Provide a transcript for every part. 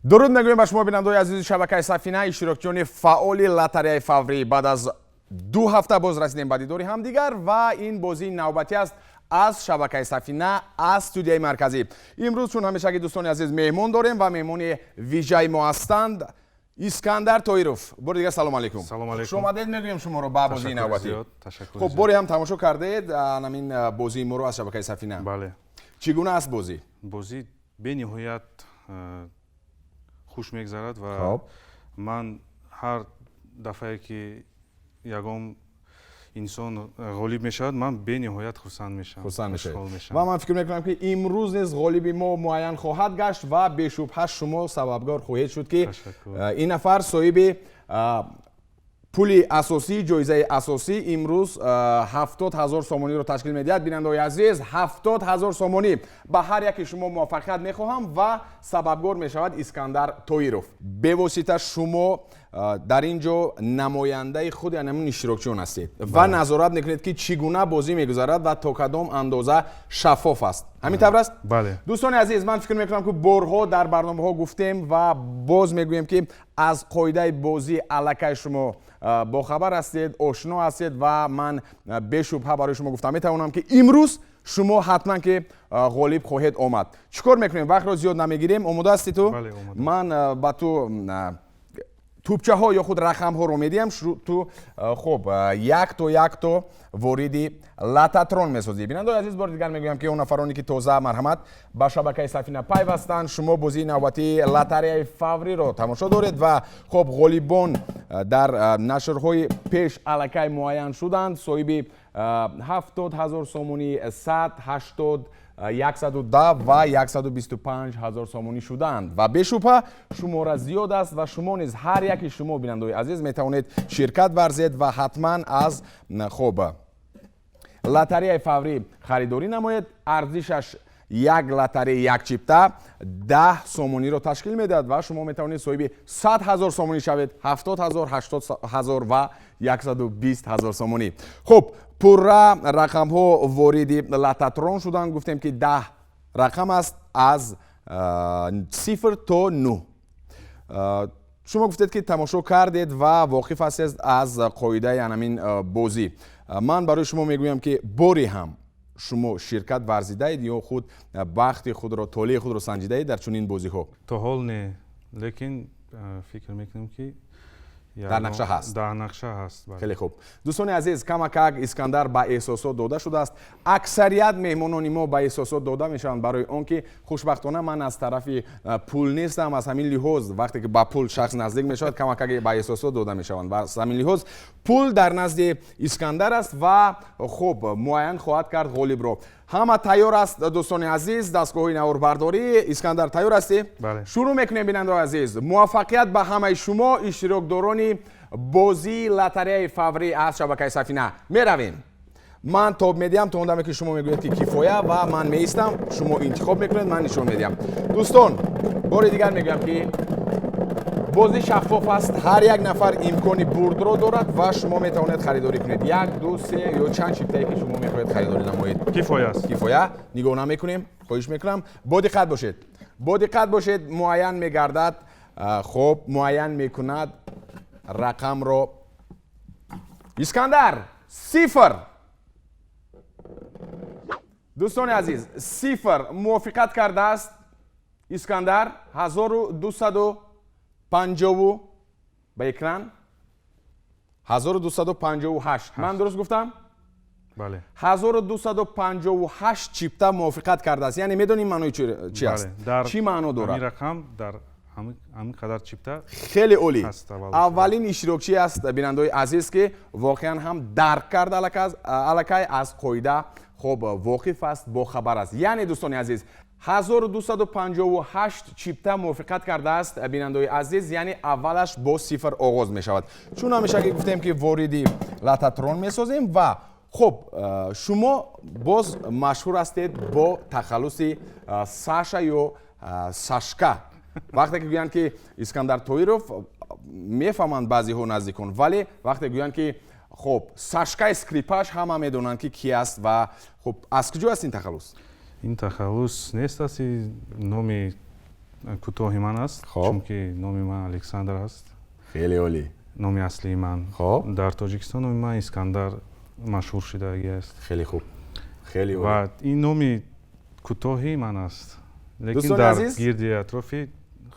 Дуруд мегӯем ба шумо, бинандаои азизи шабакаи Сафина, иштирокчиёни фаъоли лотареяи фаврӣ. Баъд аз 2 ҳафта боз расидем ба дидори ҳамдигар ва ин бозии навбатӣ аст аз шабакаи Сафина, аз студияи марказӣ. Имрӯз, чун ҳамешагӣ, дӯстони азиз, меҳмон дорем ва меҳмони вижаи мо ҳастанд Искандар Тоиров. Бори дигар салом алейкум. Салом алейкум. Хушомадед мегӯем шуморо ба бозии Ташаккури навбатӣ. зиёд, ташаккури Хуб, зиёд. боре ҳам тамошо кардаед ҳамин бозии моро аз шабакаи Сафина? Бале. Чӣ гуна аст бозӣ? Бозӣ бениҳоят хуш мегзарад ва ман ҳар дафъае, ки ягон инсон ғолиб мешавад, ман бениҳоят хурсанд мешавам. Хурсанд мешавед. Хушҳол мешавам. Ва ман фикр мекунам, ки имрӯз низ ғолиби мо муайян хоҳад гашт ва бешубҳа шумо сабабгор хоҳед шуд, ки Ташаккур. Ин нафар соҳиби пули асосӣ, ҷоизаи асосӣ имрӯз 70 000 сомониро ташкил медиҳад. Бинандаои азиз, 70 000 сомонӣ. Ба ҳар яке шумо муваффақият мехоҳам ва сабабгор мешавад Искандар Тоиров. Бевосита шумо дар ин ҷо намояндаи худи ҳамин иштирокчиён ҳастед ва назорат мекунед, ки чӣ гуна бозӣ мегузарад ва то кадом андоза шаффоф аст. Ҳамин тавр аст? Бале. Дӯстони азиз, ман фикр мекунам, ки борҳо дар барномаҳо гуфтем ва боз мегӯем, ки аз қоидаи бозӣ аллакай шумо бохабар ҳастед, ошно ҳастед ва ман бешубҳа барои шумо гуфта метавонам, ки имрӯз шумо ҳатман ки ғолиб хоҳед омад. Чӣ кор мекунем? Вақтро зиёд намегирем. Омода ҳастӣ ту? Бале, омода. Ман ба ту тӯпчаҳо ё худ рақамҳоро медиҳам. Ту хуб, якто якто вориди лототрон месозӣ. Бинандаои азиз, бори дигар мегӯям, ки он нафароне, ки тоза, марҳамат, ба шабакаи Сафина пайвастанд, шумо бозии навбатии лотареяи фавриро тамошо доред ва хуб, ғолибон дар нашрҳои пеш аллакай муайян шуданд. Соҳиби 70 000 сомонӣ, 100, 80, 110 ва 125 000 сомонӣ шуданд ва бешубҳа шумора зиёд аст ва шумо низ, ҳар яки шумо, бинандаои азиз, метавонед ширкат варзед ва ҳатман аз хуб, лотареяи фаврӣ харидорӣ намоед. Арзишаш як лотарея, як чипта 10 сомониро ташкил медиҳад ва шумо метавонед соҳиби 100 000 сомонӣ шавед, 70 000, 80 000 ва 120 000 сомонӣ. Хуб, пурра рақамҳо вориди лототрон шуданд. Гуфтем, ки 10 рақам аст аз сифр то нӯҳ. Шумо гуфтед, ки тамошо кардед ва воқиф ҳастед аз қоидаи ҳамин бозӣ. Ман барои шумо мегӯям, ки боре ҳам шумо ширкат варзидаед ё худ бахти худро, толеи худро санҷидаед дар чунин бозиҳо? То ҳол не, лекин фикр мекунем, ки Дар нақша ҳаст. Дар нақша ҳаст, бале. Хеле хуб. Дӯстони азиз, камакак Искандар ба эҳсосот дода шудааст. Аксарият меҳмонони мо ба эҳсосот дода мешаванд, барои он ки хушбахтона ман аз тарафи пул нестам. Аз ҳамин лиҳоз, вақте ки ба пул шахс наздик мешавад, камакак ба эҳсосот дода мешаванд ва аз ҳамин лиҳоз пул дар назди Искандар аст ва хуб, муайян хоҳад кард ғолибро. Ҳама тайёр аст, дӯстони азиз, дастгоҳҳои наворбардорӣ. Искандар, тайёр ҳастӣ? Бале. Шурӯъ мекунем. Бинандаои азиз, муваффақият ба ҳамаи шумо, иштирокдорони бозии лотареяи фаврӣ аз шабакаи Сафина. Меравем. Ман тоб медиҳам то он даме, ки шумо мегӯед, ки кифоя, ва ман меистам. Шумо интихоб мекунед, ман нишон медиҳам. Дӯстон, бори дигар мегӯям, ки бозӣ шаффоф аст, ҳар як нафар имкони бурдро дорад ва шумо метавонед харидорӣ кунед як, ду, се ё чанд чиптае, ки шумо мехоҳед харидорӣ намоед. Кифоя аст. Кифоя. Нигоҳ намекунем. Хоҳиш мекунам, бо диққат бошед, бо диққат бошед. Муайян мегардад. Хуб, муайян мекунад рақамро Искандар. Сифр. Дӯстони азиз, сифр мувофиқат кардааст Искандар. 1250 ба экран, 1258. Ман дуруст гуфтам? Бале. 1258 чипта мувофиқат кардааст. Яъне медонем маънои чи аст? Бале. Чӣ маъно дорад? Ҳамин рақам дар ҳамин қадар чипта Хеле олӣ. ҳаст аввал. Аввалин иштирокчӣ аст, бинандаои азиз, ки воқеан ҳам дарк кард, аллакай аз қоида хуб воқиф аст, бохабар аст. Яъне, дӯстони азиз, 1258 чипта мувофиқат кардааст, бинандаои азиз. Яъне аввалаш бо сифр оғоз мешавад. Чун ҳамеша ки гуфтем, ки вориди лототрон месозем ва хуб, шумо боз машҳур ҳастед бо тахаллуси Саша ё Сашка. Вақте ки гӯянд, ки Искандар Тоиров, мефаҳманд баъзеҳо, наздикон, вале вақте гӯянд, ки хуб, Сашкаи скрипач, ҳама медонанд, ки ки аст. Ва хуб, аз куҷо аст ин тахаллус? Ин тахаллус нест аст, номи кӯтоҳи ман аст, чунки номи ман Александр аст. Хеле олӣ. Номи аслии ман. Дар Тоҷикистон номи ман Искандар машҳур шудагӣ аст. Хеле хуб, хеле олӣ. Ва ин номи кӯтоҳи ман аст, лекин дар гирди атрофи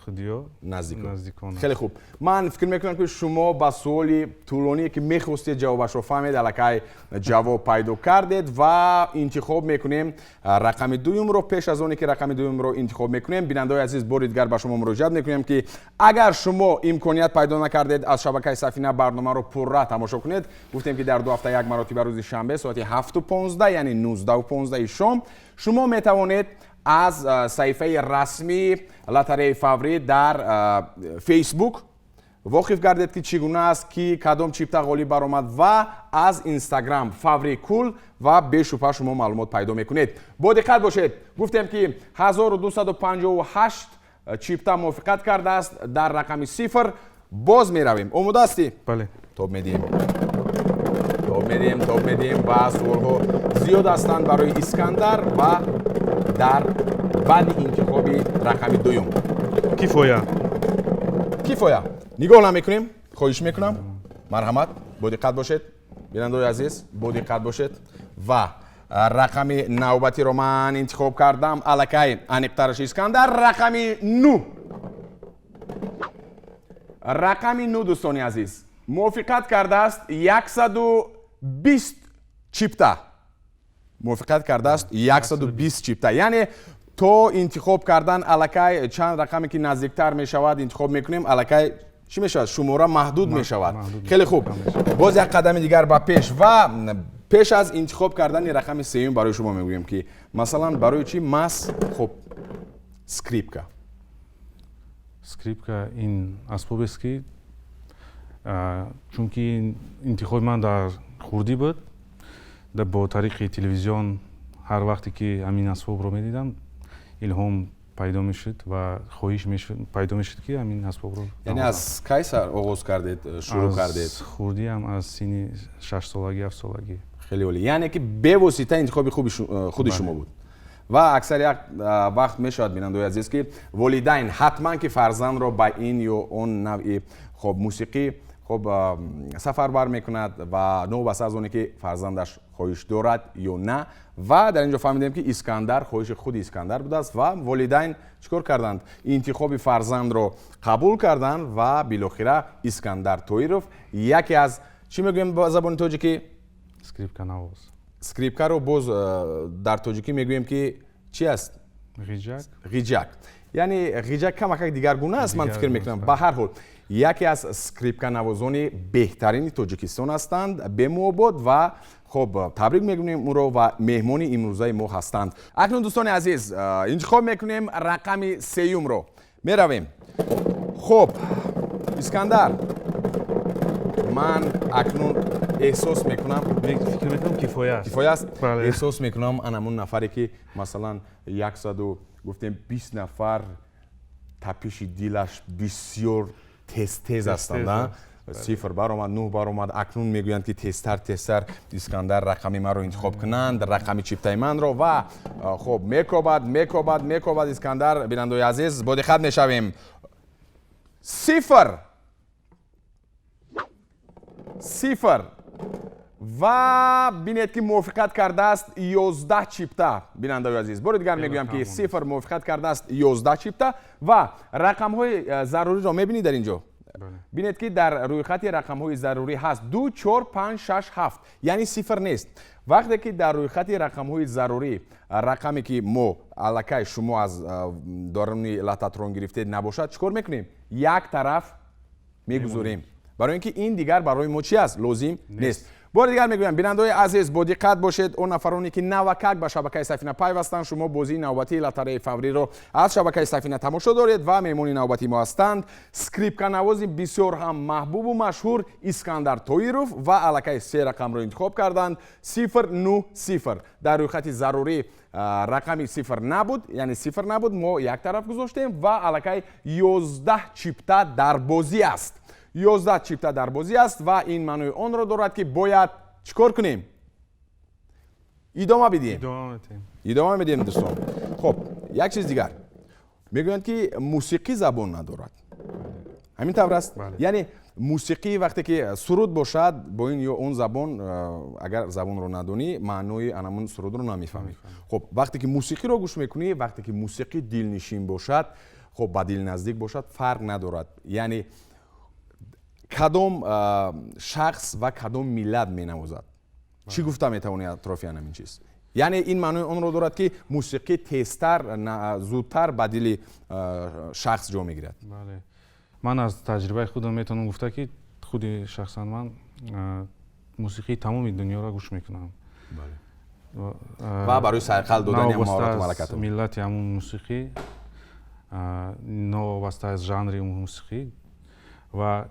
худиё наздикон. Хеле хуб, ман фикр мекунам, ки шумо ба суоли тӯлоние, ки мехостед ҷавобашро фаҳмед, аллакай ҷавоб пайдо кардед ва интихоб мекунем рақами дуюмро. Пеш аз оне ки рақами дуюмро интихоб мекунем, бинандаои азиз, бори дигар ба шумо муроҷиат мекунем, ки агар шумо имконият пайдо накардед аз шабакаи Сафина барномаро пурра тамошо кунед, гуфтем, ки дар 2 ҳафта як маротиба рӯзи шанбе соати 7:15, яъне 19:15 шом, шумо метавонед аз саҳифаи расмии лотареяи фаврӣ дар Фейсбук воқиф гардед, ки чӣ гуна аст, ки кадом чипта ғолиб баромад, ва аз Инстаграм Фаври Кул, ва бешубҳа шумо маълумот пайдо мекунед. Бо диққат бошед. Гуфтем, ки 1258 чипта мувофиқат кардааст дар рақами сифр. Боз меравем. Омода ҳастӣ? Бале. Тоб медиҳем, тоб медиҳем, тоб медиҳем ва суолҳо зиёд ҳастанд барои Искандар ва дар баъди интихоби рақами дуюм. Кифоя. Кифоя. Нигоҳ намекунем, хоҳиш мекунам, марҳамат, бо диққат бошед. Бинандаои азиз, бо диққат бошед ва рақами навбатиро ман интихоб кардам. Аллакай аниқтараш, Искандар, рақами ну, рақами ну. Дӯстони азиз, мувофиқат кардааст 120 чипта, мувофиқат кардааст 120 чипта. Яъне то интихоб кардан аллакай чанд рақаме ки наздиктар мешавад, интихоб мекунем, аллакай чӣ мешавад? Шумора маҳдуд мешавад. Хеле хуб, боз як қадами дигар ба пеш. Ва пеш аз интихоб кардани рақами сеюм барои шумо мегӯем, ки масалан, барои чӣ маҳз, хуб, скрипка? Скрипка ин асбобест, ки чунки интихоби ман дар хурдӣ буд, бо тариқи телевизион ҳар вақте ки ҳамин асбобро медидам, илҳом пайдо мешуд ва хоҳиш пайдо мешуд, ки ҳамин асбобро. Яъне аз кай сар оғоз кардед, шурӯъ кардед? Хурдиам, аз синни 6-солагӣ, 7-солагӣ. Хеле олӣ. Яъне ки бевосита интихоби худи шумо буд. Ва аксар як вақт мешавад, бинандаои азиз, ки волидайн ҳатман ки фарзандро ба ин ё он навъи, хоб, мусиқӣ, хоб, сафарбар мекунад ва новобаста аз оне ки фарзандаш хоҳиш дорад ё на. Ва дар ин ҷо фаҳмидем, ки Искандар, хоҳиши худи Искандар будааст ва волидайн чӣ кор карданд? Интихоби фарзандро қабул карданд ва билохира Искандар Тоиров яке аз, чӣ мегӯем ба забони тоҷикӣ? Скрипканавоз. Скрипкаро боз дар тоҷикӣ мегӯем, ки чӣ аст? Ғиҷак. Ғиҷак. Яъне ғиҷак камакак дигаргуна аст, ман фикр мекунам. Ба ҳар ҳол, яке аз скрипканавозони беҳтарини Тоҷикистон ҳастанд бемуобод ва, хоб, табрик мегӯем ӯро ва меҳмони имрӯзаи мо ҳастанд. Акнун, дӯстони азиз, интихоб мекунем рақами сеюмро, меравем. Хоб, Искандар, ман акнун эҳсос мекунам. Фикр мекунам, кифоя аст. Кифоя аст. Эҳсос мекунам, анамун нафаре ки масалан яксаду, гуфтем, 20 нафар тапиши дилаш бисёр тез тез ҳастанд. Сифр баромад, нӯҳ баромад. Акнун мегӯянд, ки тезтар, тезтар Искандар рақами маро интихоб кунанд, рақами чиптаи манро. Ва, хуб, мекобад, мекобад, мекобад Искандар. Бинандои азиз, бо диққат мешавем. Сифр, сифр. Ва бинед, ки мувофиқат кардааст 11 чипта. Бинандаои азиз, бори дигар мегӯям, ки сифр мувофиқат кардааст 11 чипта. Ва рақамҳои заруриро мебинед дар ин ҷо. Бинед, ки дар рӯйхати рақамҳои зарурӣ ҳаст ду, чор, панҷ, шаш, ҳафт, яъне сифр нест. Вақте ки дар рӯйхати рақамҳои зарурӣ рақаме, ки мо аллакай шумо аз даруни лототрон гирифтед, набошад, чӣ кор мекунем? Як тараф мегузорем, барои ин ки ин дигар барои мо чи аст? Лозим нест. Бори дигар мегӯям, бинандаои азиз, бо диққат бошед. Он нафароне, ки навакак ба шабакаи Сафина пайвастанд, шумо бозии навбатии лотареяи фавриро аз шабакаи Сафина тамошо доред ва меҳмони навбатии мо ҳастанд скрипканавози бисёр ҳам маҳбубу машҳур Искандар Тоиров. Ва аллакай се рақамро интихоб карданд: сифр, нӯ, сифр. Дар рӯйхати зарурӣ рақами сифр набуд, яъне сифр набуд, мо як тараф гузоштем ва аллакай 11 чипта дар бозӣ аст, 11 чипта дар бозӣ аст. Ва ин маънои онро дорад, ки бояд чӣ кор кунем? Идома бидиҳем, идома медиҳем, дӯстон. Хуб, як чиз дигар. Мегӯянд, ки мусиқӣ забон надорад. Ҳамин тавр аст? Яъне мусиқӣ вақте ки суруд бошад, бо ин ё он забон, агар забонро надонӣ, маънои анамун сурудро намефаҳмӣ. Хуб, вақте ки мусиқиро гӯш мекунӣ, вақте ки мусиқӣ дилнишин бошад, хуб, ба дил наздик бошад, фарқ надорад. Яъне кадом шахс ва кадом миллат менавозад. Чӣ гуфта метавонӣ атрофи ҳамин чиз? Яъне ин маънои онро дорад, ки мусиқӣ тезтар, зудтар ба дили шахс ҷо мегирад. Бале. Ман аз таҷрибаи худам метавонам гуфта, ки худи шахсан ман мусиқии тамоми дунёро гӯш мекунам. Ва барои сайқал додани маҳорату малакатон. Миллати ҳамун мусиқӣ, новобаста аз жанри мусиқӣ, ва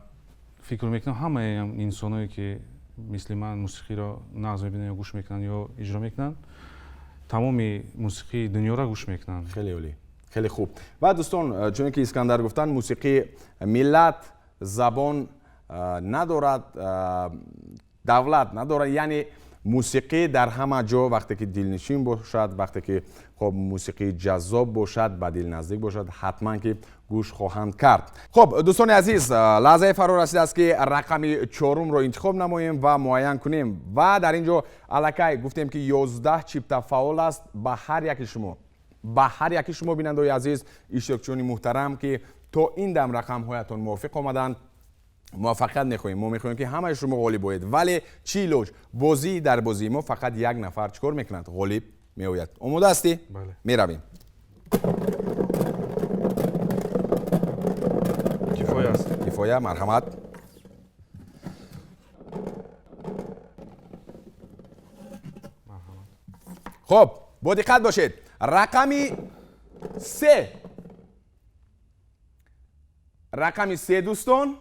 фикр мекунам ҳамаи инсоное, ки мисли ман мусиқиро нағз мебинанд ё гӯш мекунанд ё иҷро мекунанд, тамоми мусиқии дунёро гӯш мекунанд. Хеле олӣ, хеле хуб. Ва дӯстон, чуне ки Искандар гуфтанд, мусиқӣ миллат, забон надорад, давлат надорад. Яъне мусиқӣ дар ҳама ҷо вақте ки дилнишин бошад, вақте ки хоб мусиқии ҷаззоб бошад, ба дил наздик бошад, ҳатман ки гӯш хоҳанд кард. Хоб, дӯстони азиз, лаҳзаи фаро расидааст, ки рақами чорумро интихоб намоем ва муайян кунем. Ва дар ин ҷо аллакай гуфтем, ки 11 чипта фаъол аст ба ҳар яки шумо. Ба ҳар яки шумо, бинандаои азиз, иштирокчиёни муҳтарам, ки то ин дам рақамҳоятон мувофиқ омаданд, муваффақият мехоҳем. Мо мехоҳем, ки ҳамаи шумо ғолиб боед. Вале чӣ илоҷ? Бозӣ дар бозии мо фақат як нафар чӣ кор мекунад? Ғолиб меояд. Омода ҳастӣ? Бале. Меравем. Кифоя аст. Кифоя, марҳамат. Хуб, бо диққат бошед. Рақами се. Рақами се, дӯстон,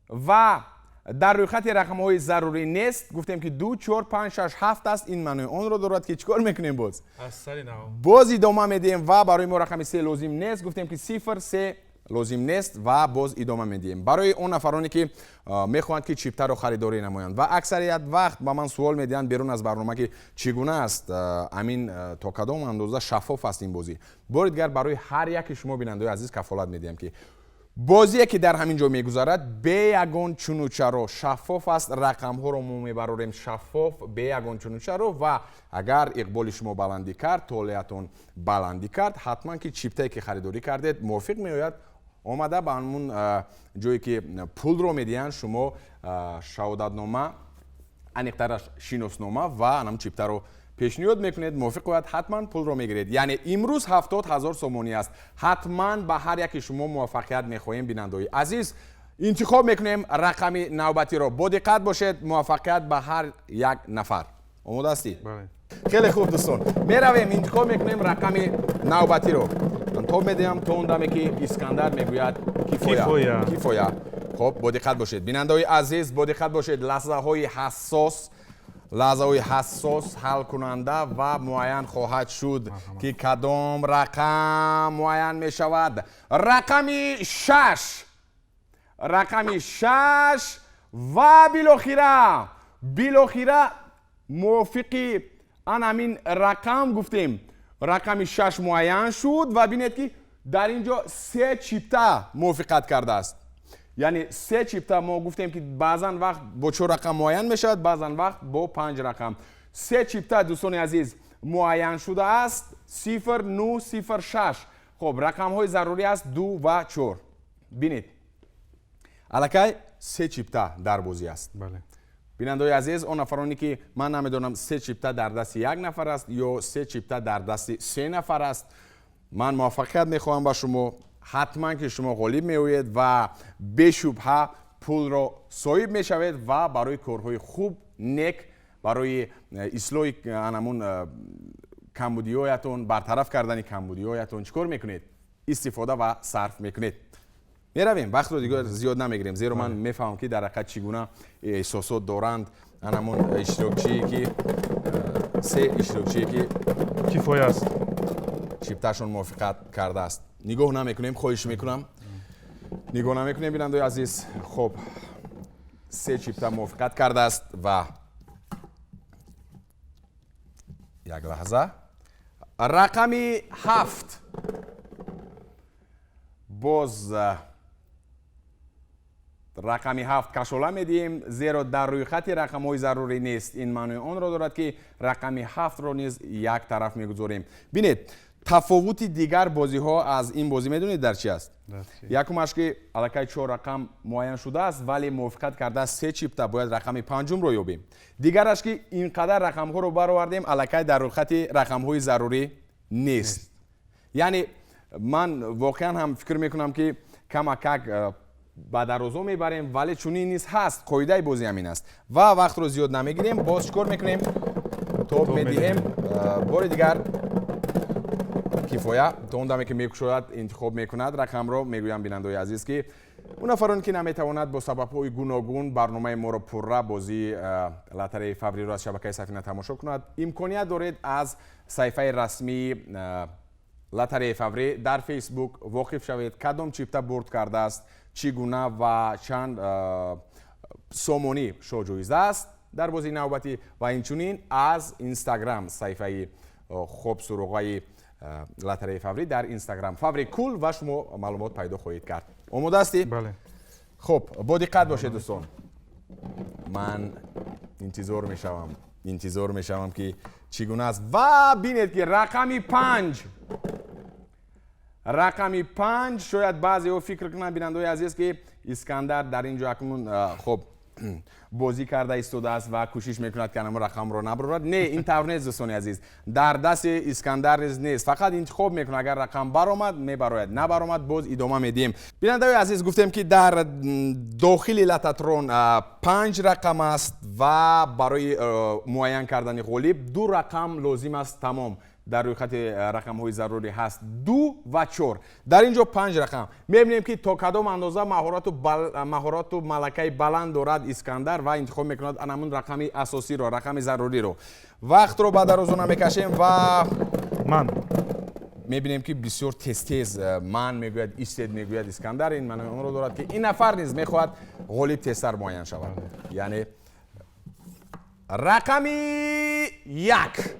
ва дар рӯйхати рақамҳои зарурӣ нест. Гуфтем, ки 2, 4, 5, 6, 7 аст. Ин маънои онро дорад, ки чӣ кор мекунем боз? Аз сари нав. Боз идома медиҳем ва барои мо рақами се лозим нест. Гуфтем, ки 0, 3 лозим нест ва боз идома медиҳем. Барои он нафароне, ки мехоҳанд, ки чиптаро харидорӣ намоянд ва аксарият вақт ба ман суол медиҳанд берун аз барнома, ки чӣ гуна аст, амин, то кадом андоза шаффоф аст ин бозӣ. Бори дигар барои ҳар яки шумо, бинандаои азиз, кафолат медиҳам, ки бозие, ки дар ҳамин ҷо мегузарад, бе ягон чуну чаро шаффоф аст. Рақамҳоро мо мебарорем шаффоф, бе ягон чуну чаро, ва агар иқболи шумо баландӣ кард, толеатон баландӣ кард, ҳатман ки чиптае, ки харидорӣ кардед, мувофиқ меояд. Омада ба ҳамун ҷое, ки пулро медиҳанд, шумо шаҳодатнома, аниқтараш шиноснома ва анам чиптаро пешниҳод мекунед, мувофиқ ояд, ҳатман пулро мегиред. Яъне имрӯз 70 000 сомонӣ аст. Ҳатман ба ҳар яки шумо муваффақият мехоҳем, бинандаои азиз. Интихоб мекунем рақами навбатиро. Бо диққат бошед, муваффақият ба ҳар як нафар. Омода ҳастӣ? Бале. Хеле хуб, дӯстон, меравем, интихоб мекунем рақами навбатиро. Ман тоб медиҳам то он даме, ки Искандар мегӯяд кифоя. Кифоя. Кифоя. Хуб, бо диққат бошед, бинандаои азиз, бо диққат бошед. Лаҳзаҳои ҳассос, лаҳзаҳои ҳассос, ҳалкунанда ва муайян хоҳад шуд, ки кадом рақам муайян мешавад. Рақами 6, рақами 6, ва билохира мувофиқи ан ҳамин рақам гуфтем, рақами 6 муайян шуд. Ва бинед, ки дар ин ҷо се чипта мувофиқат кардааст. Яъне се чипта. Мо гуфтем, ки баъзан вақт бо чор рақам муайян мешавад, баъзан вақт бо панҷ рақам. Се чипта, дӯстони азиз, муайян шудааст: 0, 9, 0, 6. Хуб, рақамҳои зарурӣ аст 2 ва 4. Бинед, аллакай се чипта дар бозӣ аст. Бале. Бинандаои азиз, он нафароне, ки ман намедонам, се чипта дар дасти як нафар аст ё се чипта дар дасти се нафар аст, ман муваффақият мехоҳам ба шумо. Ҳатман ки шумо ғолиб меоед ва бешубҳа пулро соҳиб мешавед ва барои корҳои хуб, нек, барои ислоҳи анамун камбудиҳоятон, бартараф кардани камбудиҳоятон чӣ кор мекунед? Истифода ва сарф мекунед. Меравем, вақтро дигар зиёд намегирем, зеро ман мефаҳмам, ки дар ҳақиқат чӣ гуна эҳсосот доранд анамун иштирокчие, ки се иштирокчие, ки Кифоя аст. чипташон мувофиқат кардааст. Нигоҳ намекунем, хоҳиш мекунам, нигоҳ намекунем, бинандаои азиз. Хуб, се чипта мувофиқат кардааст ва як лаҳза, рақами 7. Боз рақами 7 кашола медиҳем, зеро дар рӯйхати рақамҳои зарурӣ нест. Ин маънои онро дорад, ки рақами 7-ро низ як тараф мегузорем. Бинед, тафовути дигар бозиҳо аз ин бозӣ медонед дар чи аст? Якумаш, ки аллакай чор рақам муайян шудааст, вале мувофиқат карда се чипта, бояд рақами панҷумро ёбем. Дигараш, ки ин қадар рақамҳоро баровардем, аллакай дар рӯйхати рақамҳои зарурӣ нест. Яъне ман воқеан ҳам фикр мекунам, ки камакак ба дарозо мебарем, вале чунин низ ҳаст, қоидаи бозӣ ҳамин аст. Ва вақтро зиёд намегирем. Боз чӣ кор мекунем? Тоб медиҳем бори дигар. Кифоя то он даме, ки мекушояд, интихоб мекунад рақамро. Мегӯям, бинандаои азиз, ки он нафароне, ки наметавонад бо сабабҳои гуногун барномаи моро пурра, бозии лотареяи фавриро аз шабакаи Сафина тамошо кунад, имконият доред аз саҳифаи расмии лотареяи фаврӣ дар Фейсбук воқиф шавед, кадом чипта бурд кардааст, чӣ гуна ва чанд сомонӣ шоҳҷоиза аст дар бозии навбатӣ, ва инчунин аз Инстаграм, саҳифаи, хуб, суроғаи лотареяи фаврӣ дар Инстаграм Фаври Кул, ва шумо маълумот пайдо хоҳед кард. Омода ҳастӣ? Бале. Хуб, бо диққат бошед, дӯстон. Ман интизор мешавам, интизор мешавам, ки чӣ гуна аст. Ва бинед, ки рақами 5, рақами 5. Шояд баъзеҳо фикр кунанд, бинандаои азиз, ки Искандар дар ин ҷо акнун, хуб, бозӣ карда истодааст ва кӯшиш мекунад, ки анамун рақамро набарорад. Не, ин тавр нест, дӯстони азиз. Дар дасти Искандар низ нест, фақат интихоб мекунад. Агар рақам баромад, мебарояд, набаромад, боз идома медиҳем. Бинандаои азиз, гуфтем, ки дар дохили лототрон панҷ рақам аст ва барои муайян кардани ғолиб ду рақам лозим аст, тамом. Дар рӯйхати рақамҳои зарурӣ ҳаст ду ва чор, дар ин ҷо панҷ рақам. Мебинем, ки то кадом андоза маҳорату малакаи баланд дорад Искандар ва интихоб мекунад анамун рақами асосиро, рақами заруриро. Вақтро ба дарозо намекашем ва ман мебинем, ки бисёр тез тез ман мегӯяд, истед мегӯяд Искандар. Ин маънои онро дорад, ки ин нафар низ мехоҳад ғолиб тезтар муайян шавад. Яъне рақами 1,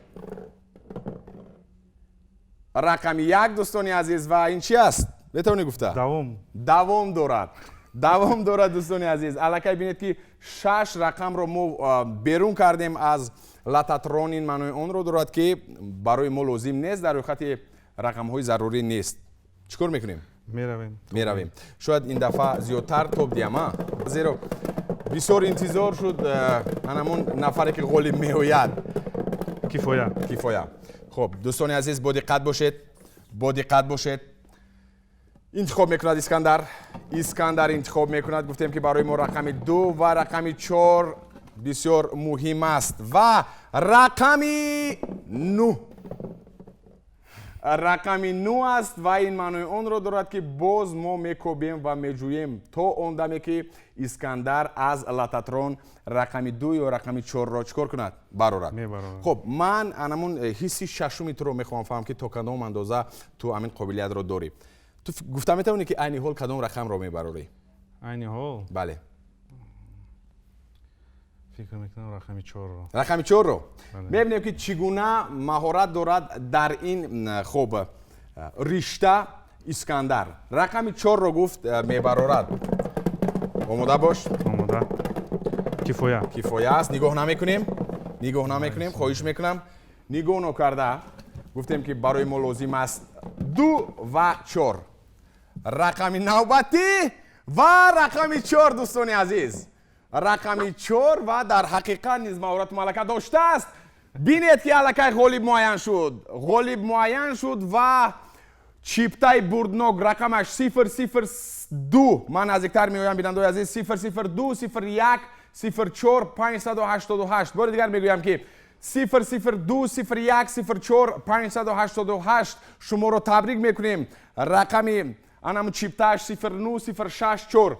рақами 1, дӯстони азиз. Ва ин чи аст, метавонӣ гуфта? Давом. Давом дорад, давом дорад, дӯстони азиз. Аллакай бинед, ки шаш рақамро мо берун кардем аз лототрон. Ин маънои онро дорад, ки барои мо лозим нест, дар рӯйхати рақамҳои зарурӣ нест. Чӣ кор мекунем? Меравем. Меравем. Шояд ин дафъа зиёдтар тоб диҳам, а, зеро бисёр интизор шуд анамун нафаре, ки ғолиб меояд. Кифоя. Кифоя. Хуб, дӯстони азиз, бо диққат бошед, бо диққат бошед. Интихоб мекунад Искандар, Искандар интихоб мекунад. Гуфтем, ки барои мо рақами 2 ва рақами 4 бисёр муҳим аст. Ва рақами 9, рақами 9 аст. Ва ин маънои онро дорад, ки боз мо мекобем ва меҷӯем то он даме, ки Искандар аз лототрон рақами 2 ё рақами 4-ро чӣ кор кунад? Барорад. Хуб, ман анамун ҳисси шашуми туро мехоҳам фаҳмам, ки то кадом андоза ту ҳамин қобилиятро дорӣ. Ту гуфта метавонӣ, ки айни ҳол кадом рақамро мебарорӣ? Айни ҳол? Бале. Фикр мекунам, рақами 4-ро. Рақами 4-ро. Мебинем, ки чӣ гуна маҳорат дорад дар ин, хуб, ришта Искандар. Рақами 4-ро гуфт, мебарорад. Омода бош. Омода. Кифоя. Кифоя аст. Нигоҳ намекунем, нигоҳ намекунем, хоҳиш мекунам, нигоҳ нокарда. Гуфтем, ки барои мо лозим аст ду ва чор. Рақами навбатӣ ва рақами 4, дӯстони азиз, рақами 4. Ва дар ҳақиқат низ маҳорату малака доштааст. Бинед, ки аллакай ғолиб муайян шуд, ғолиб муайян шуд ва чиптаи бурднок рақамаш 002. Ман наздиктар меоям, бинандаои азиз. 002 01 04 588. Бори дигар мегӯям, ки 002 01 04 588. Шуморо табрик мекунем. Рақами анам чиптааш 09064.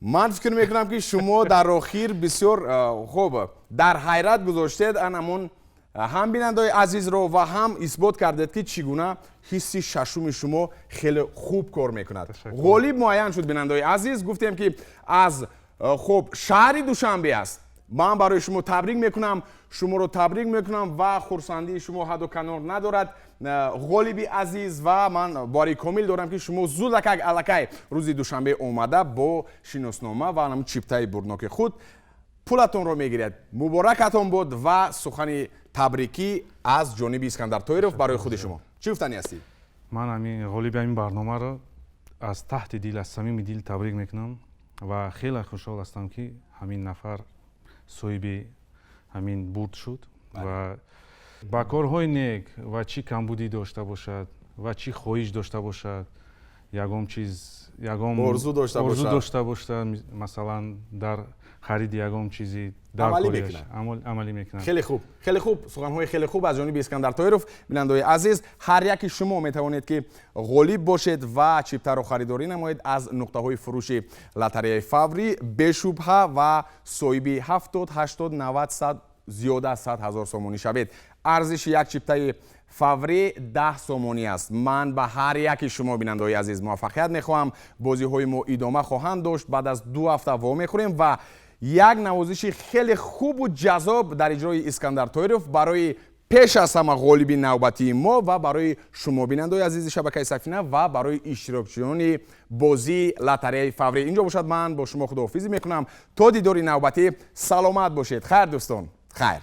Ман фикр мекунам, ки шумо дар охир бисёр, хуб, дар ҳайрат гузоштед анамун ҳам бинандаои азизро ва ҳам исбот кардед, ки чӣ гуна ҳисси шашуми шумо хеле хуб кор мекунад. Ғолиб муайян шуд, бинандаои азиз. Гуфтем, ки аз, хуб, шаҳри Душанбе аст. Ман барои шумо табрик мекунам, шуморо табрик мекунам ва хурсандии шумо ҳадду канор надорад, ғолиби азиз. Ва ман бовари комил дорам, ки шумо зудакак аллакай рӯзи душанбе омада, бо шиноснома ва ҳамун чиптаи бурдноки худ пулатонро мегиред. Муборакатон бод ва сухани табрикӣ аз ҷониби Искандар Тоиров барои худи шумо чӣ гуфтанӣ ҳастед? Ман ҳамин ғолиби ҳамин барномаро аз таҳти дил, аз самими дил табрик мекунам ва хеле хушҳол ҳастам, ки ҳамин нафар соҳиби ҳамин бурд шуд ва ба корҳои нек ва чӣ камбудӣ дошта бошад ва чӣ хоҳиш дошта бошад, ягон чиз, ягон орзу дошта орзу бошад. дошта бошад, масалан, дар хариди ягон чизи дар амалӣ корияш мекунад. Амалӣ мекунад. Хеле хуб, хеле хуб, суханҳои хеле хуб аз ҷониби Искандар Тоиров. Бинандаои азиз, ҳар яки шумо метавонед, ки ғолиб бошед ва чиптаро харидорӣ намоед аз нуқтаҳои фурӯши лотареяи фаврӣ бешубҳа ва соҳиби 70, 80, 90, 100, зиёда аз 100 000 сомонӣ шавед. Арзиши як чиптаи фаврӣ 10 сомонӣ аст. Ман ба ҳар яки шумо, бинандаои азиз, муваффақият мехоҳам. Бозиҳои мо идома хоҳанд дошт. Баъд аз 2 ҳафта вомехӯрем ва як навозиши хеле хубу ҷаззоб дар иҷрои Искандар Тоиров барои пеш аз ҳама ғолиби навбатии мо ва барои шумо, бинандаои азизи шабакаи Сафина, ва барои иштирокчиёни бозии лотареяи фаврӣ. Инҷо бошад, ман бо шумо худоҳофизӣ мекунам то дидори навбатӣ. Саломат бошед. Хайр, дӯстон, хайр.